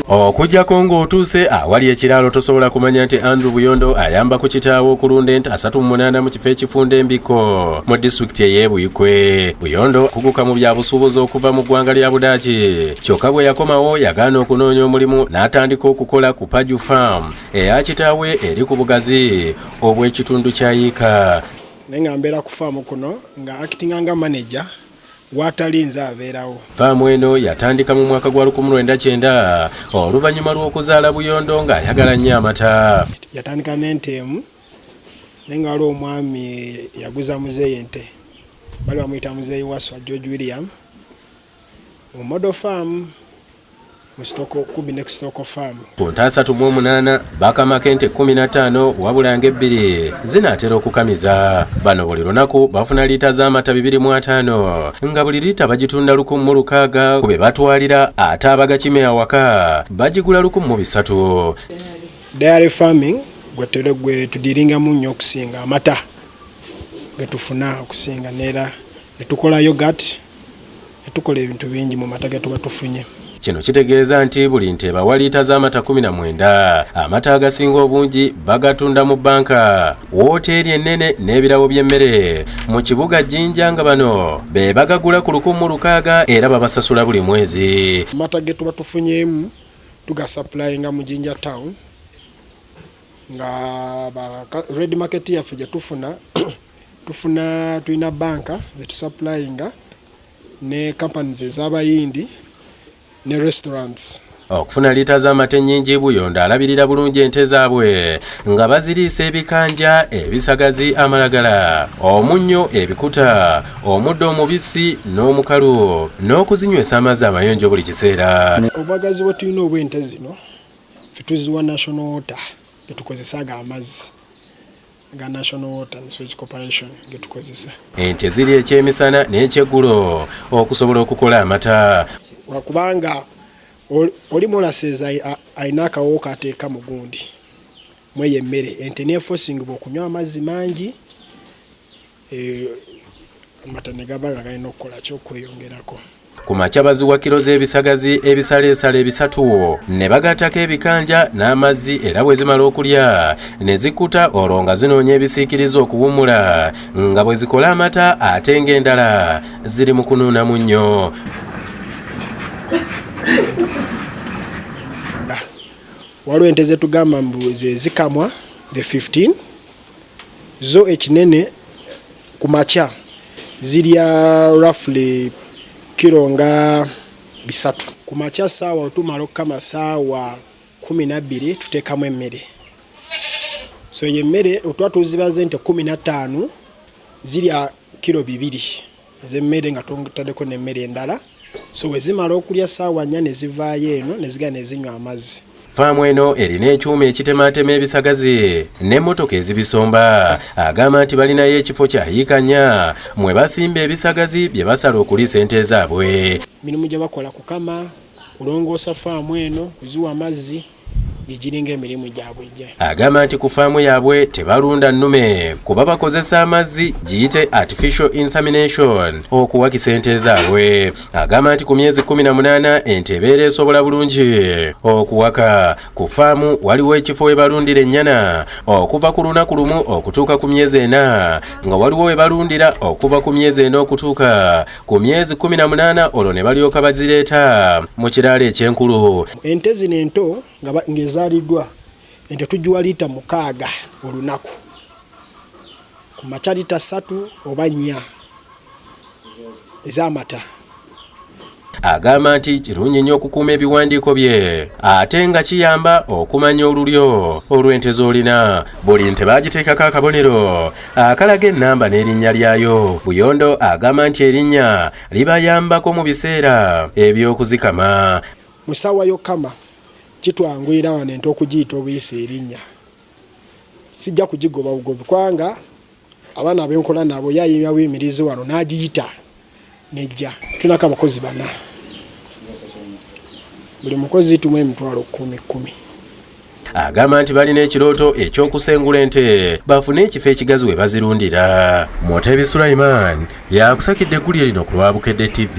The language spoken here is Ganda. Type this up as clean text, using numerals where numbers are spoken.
Okuggyako ng'otuuse awali ekiraalo tosobola kumanya nti Andrew Buyondo ayamba ku kitaawe okulunda ente 38 mu kifo ekifunda embikko mu disitulikiti ey'e Buikwe. Buyondo akuguka mu bya busuubuzi okuva mu ggwanga lya Budaaki, kyokka bwe yakomawo yagaana okunoonya omulimu n'atandika okukola ku Paju Farm eya kitaawe eri ku bugazi obw'ekitundu kya yiika. Naye nga mbeera ku faamu kuno nga akitinga nga maneja watali nze abeerawo. Faamu eno yatandika mu mwaka gwa 1990 oluvannyuma lw'okuzaala Buyondo ng'ayagala nnyo amata. Yatandika n'ente emu naye nga waliwo omwami yaguza muzeeyi ente, bali bamuyita muzeeyi Waswa George William mu Model Farm mu Stoko, kumpi ne Stoko Farm. Ku nte 38 bakamako ente 15 wabula ng'ebbiri zinaatera okukamiza. Bano buli lunaku bafuna liita z'amata 250 nga buli liita bagitunda 1600 ku be batwalira, ate abagakima awaka bagigula 1300. Dairy farming gwe gwe tudiringamu nnyo okusinga amata getufuna okusinga, neera ne tukola yogurt ne tukola ebintu bingi mu mata ge tuba tufunye. Kino kitegeeza nti buli nte ebawa liita z'amata 19. Amata agasinga obungi bagatunda mu bbanka, wooteeri ennene n'ebirabo by'emmere mu kibuga Jinja, nga bano be bagagula ku 1600 era babasasula buli mwezi. Amata ge tuba tufunyeemu tugasapulayinga mu Jinja Town, nga red market yaffe gye tufuna, tufuna tulina banka zetusapulayinga ne companies ez'abayindi ne restaurants. Okufuna liita z'amata ennyingi, Buyondo alabirira bulungi ente zaabwe nga baziriisa ebikanja, ebisagazi, amalagala, omunnyo, ebikuta, omuddo omubisi n'omukalu n'okuzinywesa amazzi amayonjo buli kiseera. Obwagazi bwe tulina obw'ente zino, ffe tuziwa National Water getukozesa ago amazzi ga National Water and Sewage Corporation getukozesa. Ente ziri ekyemisana n'ekyeggulo okusobola okukola amata. Lwakubanga oli molasses alina akawoowo kateeka mu gundi mweyo emmere, ente neefosingibwa okunywa amazzi mangi, amata ne gaba nga galina okukola ki okweyongerako. Ku makya baziwa kiro z'ebisagazi ebisaleesale 3 ne bagattako ebikanja n'amazzi, era bwe zimala okulya ne zikkuta olwo nga zinoonya ebisiikirize okuwummula nga bwe zikola amata, ate ng'endala ziri mu kunuunamu nnyo. Waliwo ente zetugamba mbu ze zikamwa the 15, zo ekinene ku makya zirya roughly kiro nga 300 ku makya. Saawa otumala okukama saawa 12 tuteekamu emmere, so eyo emmere otuba tuzibaze nte 15 zirya kiro 2 ez'emmere nga tutaddeko n'emmere endala. So bwe zimala okulya saawa 4 ne zivaayo eno ne zigenda ne zinywa amazzi. Faamu eno erina ekyuma ekitemaatema ebisagazi n'emmotoka ezibisomba. Agamba nti balinayo ekifo kya yiika 4 mwe basimba ebisagazi bye basala okuliisa ente zaabwe. Emirimu gye bakola kukama, kulongoosa faamu eno, kuziwa amazzi, giringa emirimu gyabwe gye. Agamba nti ku faamu yaabwe tebalunda nnume kuba bakozesa amazzi giyite artificial insemination okuwakisa ente zaabwe. Agamba nti ku myezi 18 ente ebeera esobola bulungi okuwaka. Ku faamu waliwo ekifo we balundira ennyana okuva ku lunaku lumu okutuuka ku myezi 4, nga waliwo we balundira okuva ku myezi 4 okutuuka ku myezi 18, olwo ne balyoka bazireeta mu kiraalo ekyenkulu. Ente zino ento ng'ezaaliddwa, ente tugiwa liita 6 olunaku, ku makya liita 3 oba 4 ez'amata. Agamba nti kirungi nnyo okukuuma ebiwandiiko bye ate nga kiyamba okumanya olulyo olw'ente z'olina. Buli nte baagiteekako akabonero akalaga ennamba n'erinnya lyayo. Buyondo agamba nti erinnya libayambako mu biseera eby'okuzikama. Mu ssaawa y'okukama kitwanguyira wano ente okugiyita obuyisa erinnya. Sijja kugigoba bugobi kubanga abaana abenkola nabo yayimya buyimirizi wano n'agiyita nejja. Tulinako abakozi 4, buli mukozi tumuwa emitwalo 10,000. Agamba nti balina ekirooto eky'okusengula ente bafune ekifo ekigazi we bazirundira. Mutebi Sulaiman yakusakidde eggulire lino ku lwa Bukedde TV.